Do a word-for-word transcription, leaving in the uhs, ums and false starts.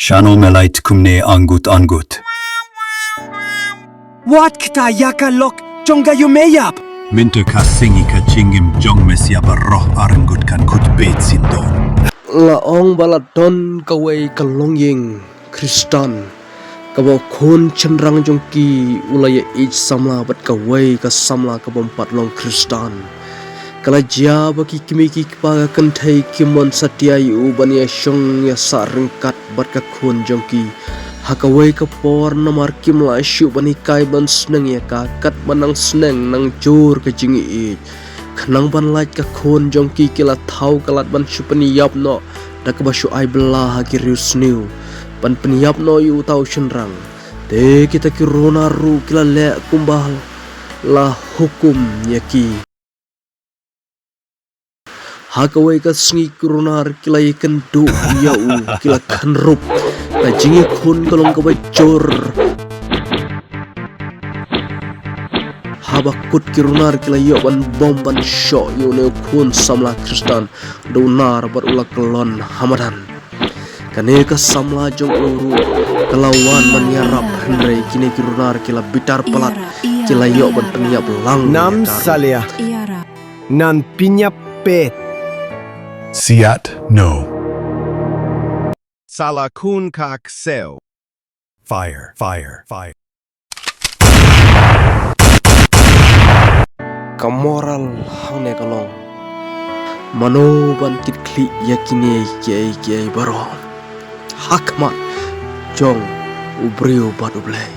Shano me lait kumne anggut anggut? Wat kata ïa ka lok jong ka ïumeiap. Mynta ka sngi ka jingim jong me sia baroh arngut kan kut bet sindon. La ong ba la don kawei ka longïing Khristan, kaba u khun shynrang jong ki u la ïaieit samla bad kawei ka samla kabym pat long Khristan. Ka la jia ba ki kmie ki kpa ka kynthei kim mon satia ïa u ban ïashong ïasah ryngkat bad ka khun jong ki. Ha kawei ka por namar kim lah shuh ban hikai ban sneng ïa ka, katba nang sneng nang jur ka jingïaieit. Khnang ban lait ka khun jong ki, ki la thaw ka lad ban shu pynïap noh da kaba shu ai bylla ha ki riewsniew ban pynïap noh ïa uta u shynrang. Te kita ki runar ruh ki la leh kumba la hukum ïa ki. Ha kawei ka sngi ki runar ki la ïakynduh ïa u, ki la kynrup. Ka jingïakhun ka long kaba jur. Haba kut ki runar ki la ïoh ban bom ban shoh ïa une u khun samla Khristan da u nar bad u la kyllon ha madan. Kane ka samla jong u ruh ka la wan ban ïarap, hynrei kine ki runar ki la bitar palat, ki la ïoh ban pynïap lang. Nam ïa ka ruh. Salia. Nan pynïap pet. Siat no. Sala khun ka ksew. Fire, fire, fire. Ka moral hangne ka long, mano ban kitkhlieh ïa kine kiei kiei baroh ha khmat jong u briew bad U Blei.